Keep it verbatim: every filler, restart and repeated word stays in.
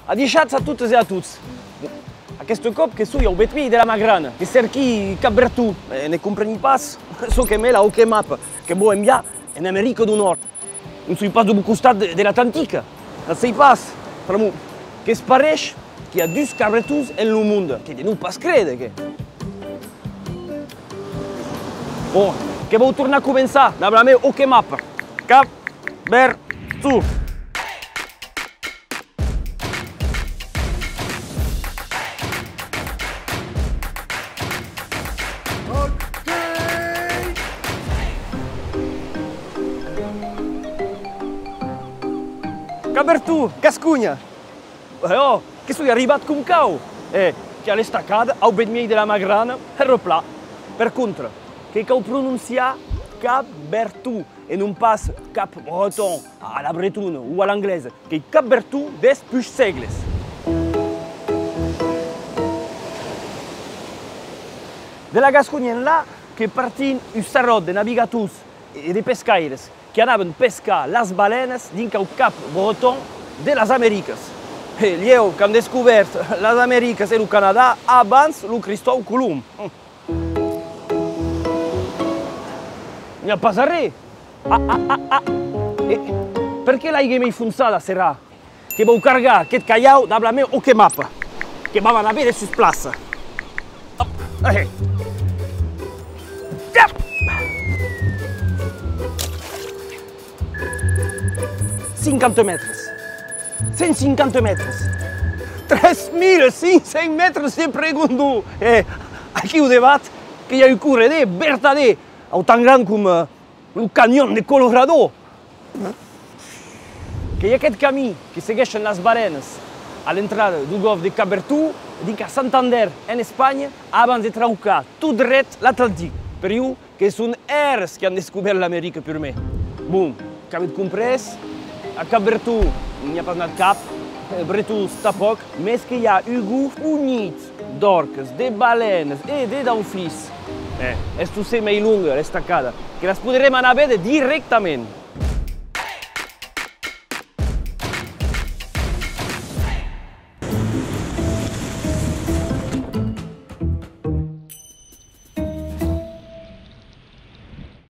Adishatz a totas e a tots. Aqueste còp que soi au bèth miei de la Magrana, que cèrqui Cap Berton, e ne compreni pas çò que me la OK Map que vò enviar en America deu Nòrd. Non soi pas deu bon costat de, de l'Atlantic, n'at sei pas, pr'amor que's pareish qu'i a dus Cap Bertons en lo monde, que denon pas créder que... Bon, que vau tornar començar dab la mea OK Map. Cap Berton. Cap Berton, Gasconha! E ò, que soi arribat com cau! E, qu'i a l'estacada, au bèth miei de la Magrana, hèra plan. Per contra, que cau prononciar Cap Berton e non pas Cap Breton a la bretona o a l'anglesa, qu'ei Cap Berton des puish sègles. De la Gasconha enlà, que partin un sarròt de navigators e de pescaires qui anavan pescar las balenas dinc au Cap Breton de las Americas. E lhèu qu'an descobèrt las Americas e lo Canadà abans lo Cristòu Colomb. N'i a pas arré! Ah, ah, ah, ah! E perqué l'aiga ei mei fonçada, serà? Que vau cargar aqueth calhau dab la mea OK Map. Que vam anar véder sus plaça. Hop, ahè. Tap! Cinquanta mètres. Cent cinquanta mètres. Tres mila cinc cents mètres de pregondor. E aquiu devath que i a un correder vertadèr, autant gran com, eh, lo canyon de Colorado. Qu'ei aqueth camin que segueishen las balenas a l'entrada deu gòlf de Cap Berton, dinc a Santander, en Espanha, abans de traucar tot dret l'Atlantic. Per jo, que son eres qui an descobèrt l'America purmèr. Bon, qu'avetz comprés, a Cap Berton n'i a pas nat cap, eh, bretons tanpòc, mès que i a un gòlf unit d'òrcas, de balenas e de daufins. Eh, es tot ser mei longa l'estacada, que las poderem anar véder dirèctament.